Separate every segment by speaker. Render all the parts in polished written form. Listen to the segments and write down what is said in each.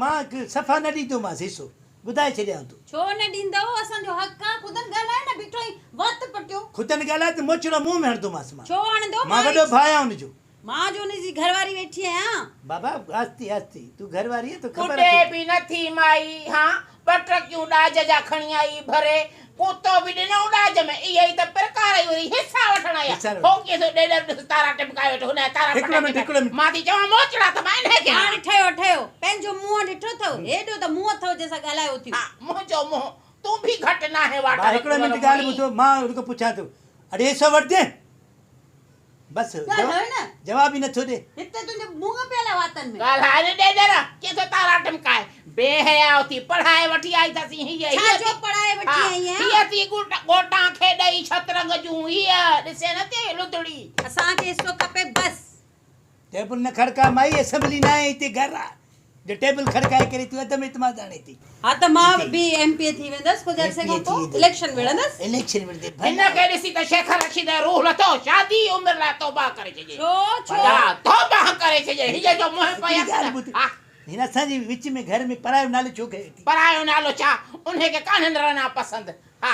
Speaker 1: مان صفا نه ڏيندومانس حصو، ٻڌائي ڇڏيان ٿو.
Speaker 2: ڇو نه ڏيندؤ، اسان جو حق آ، خودن ڳالهاء نه بيٺو آهين، وات پٽيو.
Speaker 1: خودن ڳالهاء ته موچڙو منهن ۾ هڻندومانس مان.
Speaker 2: ڇو هڻندو،
Speaker 1: مان وڏو ڀاء آهيان ان جو.
Speaker 2: مان جو ان جي گهر واري ويٺي آهيان.
Speaker 1: بابا آهستي آهستي، تون گهر واري آهين توکي خبر
Speaker 3: ڪٽي
Speaker 1: اٿئي.
Speaker 3: به نه ٿي مائي، هان ٻه ٽرڪيون ڏاج جا کڻي آئي ڀري، ڪوتو به ڏنئون ڏاج ۾، اهي ئي ته پرڪار ئي وري حصا وٺڻ آئي آ، هو ڪيئن ٿو ڏيڏر ڏس تارا ٽمڪائي ويٺو هن جا تارا
Speaker 1: هڪڙو منٽ هڪڙو منٽ.
Speaker 3: مان ٿي چوان موچڙا ته مان انهي کي
Speaker 2: هاڻ
Speaker 3: هڻان.
Speaker 2: ٺهيو ٺهيو، پنهنجو منهن ڏٺو اٿئو، هيڏو ته منهن اٿئو جنهن سان ڳالهايو ٿيون.
Speaker 3: ها منهنجو منهن، تون به گهٽ ناهين واٽ
Speaker 1: ڀاء هڪڙو منٽ ڳالهه ٻڌو، مان هن کان پڇان ٿو، اڙي حصو وٺندين؟ بس
Speaker 2: ڳالهاء نه.
Speaker 1: جواب ئي نٿو ڏي.
Speaker 2: هتي تنهنجو منهن پيل آهي واتن ۾.
Speaker 3: ڳالهاء نه ڏيڏر، ڪيئن ٿو تارا ٽمڪائي. بي حياء ٿي پڙهائي وٺي آئي اٿس هيء.
Speaker 2: ڇا جو پڙهائي وٺي آئي آهيان؟
Speaker 3: هيء ٿي ڳوٽان کي ڏئي شطرنگ جون هيء ڏسين نه ٿي لڌڙي.
Speaker 2: اسان کي حصو کپي بس.
Speaker 1: ٽيبل نه کڙڪاء مائي اسيمبلي ناهي هتي گهر آ جو ٽيبل کڙڪائي ڪري تون عدم اعتماد آڻي ٿي.
Speaker 2: ها ته مان به ايم پي اي ٿي ويندس ڪجهه عرصي کان پوء اليڪشن وڙهندس.
Speaker 1: اليڪشن وڙهندي
Speaker 3: هن کي ڏسي ته شيخ رشيد جو روح لٿو شادي عمر لاء توبه ڪري ڇڏي.
Speaker 2: ڇو ڇو؟
Speaker 3: ها توبه ڪري ڇڏي هيء جو منهن پيس نه ها.
Speaker 1: هن اسان جي وچ ۾ گهر ۾ پرايو نالو ڇو کنيو ٿي.
Speaker 3: پرايو نالو ڇا انهي کي ڪانهن رنا پسند ها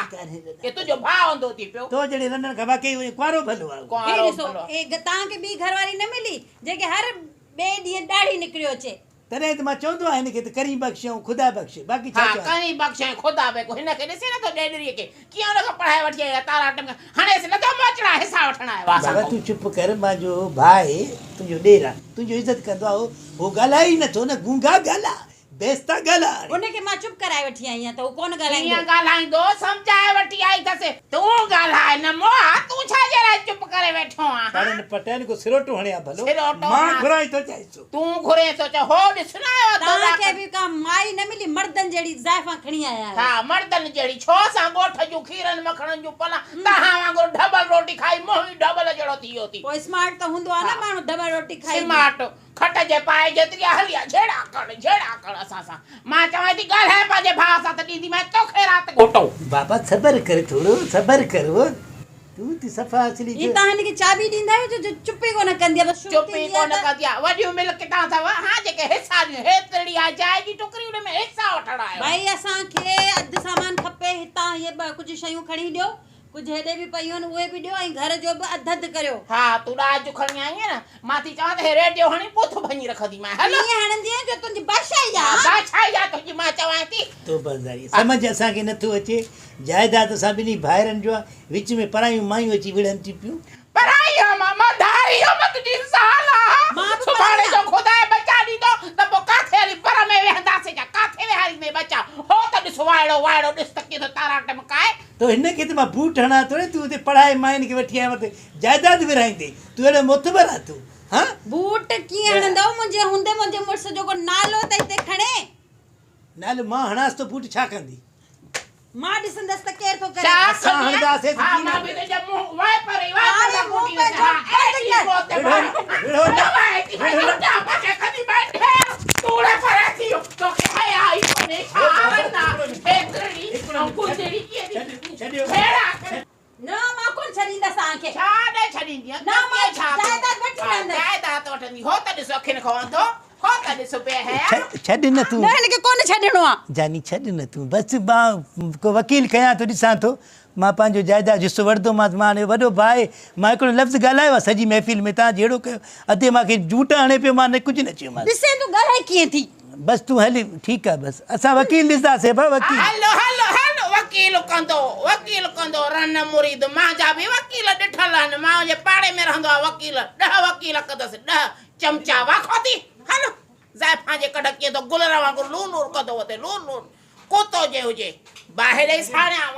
Speaker 3: ڪي تنهنجو ڀاء انڌو ٿي پيو.
Speaker 1: تو جهڙي رنڻ کان واقعي ڪنوارو ڀلو آ.
Speaker 2: هي ڏسو هي توهان کي ٻي گهر واري نه ملي جنهن کي هر ٻئي ڏينهن ڏاڙهي نڪريو اچي.
Speaker 1: تڏهن ته مان چوندو آهيان هن کي ته ڪريم بخش ۽ خدا بخش، باقي ڇا
Speaker 3: ها
Speaker 1: چوان.
Speaker 3: ڪريم بخش ۽ خدا بخش، هن کي ڏسين نه ٿو ڏيڏريء کي، ڪيئن ان کان پڙهائي وٺي آئي آهي، تارا ٽمڪا هڻيس نه ٿو موچڙا حصا وٺڻ آيو آهي اسان
Speaker 1: بابا
Speaker 3: کان.
Speaker 1: تون چپ ڪر، مانجو ڀاء تنهنجو ڏير آ، تنهنجو عزت ڪندو آ، هو ڳالهائي ئي نه ٿو نه، گونگا ڳالهاء. بيستا ڳالهاء هاڻي.
Speaker 2: ان کي مان چپ ڪرائي وٺي آئي آهيان ته هو ڪونه ڳالهائيندو.
Speaker 3: ڪيئن ڳالهائيندو؟ سمجهائي وٺي آئي اٿس. تون ڳالهاء نه موها، تون ڇا جي لاء چپ ڪري ويٺو آهين؟
Speaker 1: پاڙن پٽين ڪو سروٽو هڻي ها ڀلو.
Speaker 3: سروٽو
Speaker 1: مان
Speaker 3: هڻان.
Speaker 1: گهران ٿو چاهي سو.
Speaker 3: تون گهرين ٿو چاهي. هو ڏس نه آيو اڌو
Speaker 2: توهان کي
Speaker 3: ڏاڪڻ.
Speaker 2: به ڪا مائي نه ملي، مردن جهڙي زائفان کڻي آيا آهيو.
Speaker 3: ها مردن جهڙي. ڇو اسان ڳوٺ جون کيرن مکڻن جون پلان توهان وانگر ڍٻل روٽي کائي منهن ئي ڍٻل جهڙو ٿي ويو ٿي.
Speaker 2: پوء اسمارٽ ته هوندو آهي نه ماڻهو ڍٻل روٽي کائي به.
Speaker 3: سمارٽ. کٽ جي پائي جيتري آ هلي آ جهيڙا ڪر جهيڙا ڪر اسان سان. مان چوانء ٿي ڳالهاء پنهنجي ڀاء سان ته ڏينديمانء توکي رات گهوٽو.
Speaker 1: بابا صبر ڪر ٿورو صبر ڪر او تون ته صفا اصلي
Speaker 2: هي توهان هن کي چاٻي ڏيندا آهيو جو چپ ئي ڪونه ڪندي آ بس شروع
Speaker 3: چپ ئي
Speaker 2: ٿيندي آ
Speaker 3: ڪونه
Speaker 2: ته.
Speaker 3: ڪندي آ وڏيون ملڪيتان اٿو ها جيڪي حصا ڏيون هيترڙي آ جاء جي ٽڪري ان ۾ حصا وٺڻ آيو آ.
Speaker 2: ڀائي اسان کي اڌ سامان کپي هتان هي ڪجهه شيون کڻي ڏيو ڪجهه هيڏي به پيون آهن اهي به ڏيو ۽ گهر جو به اڌ اڌ ڪريو.
Speaker 3: ها تون ڏاج کڻي آئي آهين نه، مان ٿي چوان ته هي ريڊيو هڻي ٻوٿ ڀڃي رکنديمانء. هل.
Speaker 2: ائين هڻندينء جو تنهنجي بادشاهي آ.
Speaker 3: ها بادشاهي آ تنهنجي مان چوانء ٿي.
Speaker 1: توبه زاري سمجهه اسان کي نٿو اچي. جائداد اسان ٻنهي ڀائرن جو آ، وچ ۾ پرايون مايون اچي وڙهن ٿيون پيون.
Speaker 3: پرائي هيم مان ڌاري هيم تنهنجي زال آ.
Speaker 2: مان به
Speaker 3: سڀاڻي
Speaker 2: پرائي
Speaker 3: جو خدا ٻچا ڏيندو ته پوء ڪاٿي هلي بر ۾ ويهنداسين يا ڪاٿي ويهاريندين ٻچا. هو ته ڏس وائڙو وائڙو ڏس ته ڪيئن ٿو تارا ٽمڪائي.
Speaker 1: تو هن کي ته مان بوٽ هڻان ٿو تون هتي پڙهائي مان هن کي وٺي آيو آهيان ته جائداد ورهائيندين تون اهڙو معتبر آهين تون هان.
Speaker 2: بوٽ ڪيئن هڻندؤ منهنجي هوندي منهنجي مڙس جو ڪو نالو ته هتي کڻي.
Speaker 1: نالو مان هڻانس ٿو بوٽ ڇا ڪندي.
Speaker 2: مان ڏسندس ته ڪير ٿو ڪري.
Speaker 3: ڇا
Speaker 1: اسان
Speaker 3: ڪندينء؟
Speaker 1: هڻنداسين ته
Speaker 3: ها
Speaker 1: ڪيئن
Speaker 3: مان
Speaker 1: نه
Speaker 3: به تنهنجي منهن وائپر ئي وائپر
Speaker 2: هاڻي
Speaker 3: سان
Speaker 2: منهن
Speaker 3: ڪٽيندس
Speaker 2: پنهنجو
Speaker 3: ها
Speaker 2: بند
Speaker 3: اهڙي
Speaker 2: ڪر.
Speaker 3: معتبر
Speaker 1: وڙهو نه
Speaker 3: وائي ٿي
Speaker 1: وڙهو نه.
Speaker 3: وڃ پاسي کڻي ٻاهر ٽوڙي پري ٿي ويو توکي حيا ئي ڪونهي ڇا رنا هيترڙي ۽ گذري ڪيئن ٿي جهيڙا ڪري.
Speaker 2: نه مان ڪونه ڇڏيندس توهان کي.
Speaker 3: ڇا نه ڇڏيندينء؟
Speaker 2: نه مان
Speaker 3: ڇا
Speaker 2: جائداد وٺي رهندس.
Speaker 3: جائداد وٺندي هو ته ڏس اکين کان انڌو هو ته ڏس بي حيا.
Speaker 1: ڇڏ نه تون.
Speaker 2: نه هن کي ڪونه ڇڏڻو آ.
Speaker 1: جاني ڇڏ نه تون بس مان ڪو وڪيل ڪيان ٿو ڏسان ٿو مان پنهنجو جائداد حصو وٺندومانس مان هاڻي وڏو ڀاء مان هڪڙو لفظ ڳالهايو آ سڄي محفل ۾ تان جهيڙو ڪيو ادي مان کي جوٽ هڻي پيو مان ڪجهه نه چيومانس.
Speaker 2: ڏسين تون ڳالهائي ڪيئن ٿي.
Speaker 1: بس تون هل ٺيڪ آ بس اسان وڪيل ڏسنداسين ڀاء وڪيل.
Speaker 3: هل هل هل وڪيل ڪندو وڪيل ڪندو رن مريد مانجا به وڪيل ڏٺل آهن مان جي پاڙي ۾ رهندو آ وڪيل ڏهه وڪيل ڪندس ڏهه چمچا واکو ٿي هل زائفان جي ڪڍ ڪيئن ٿو گلر وانگر لور لور ڪندو وتي لور لور ڪتو جي هجي باهه ڏئي ساڙيان.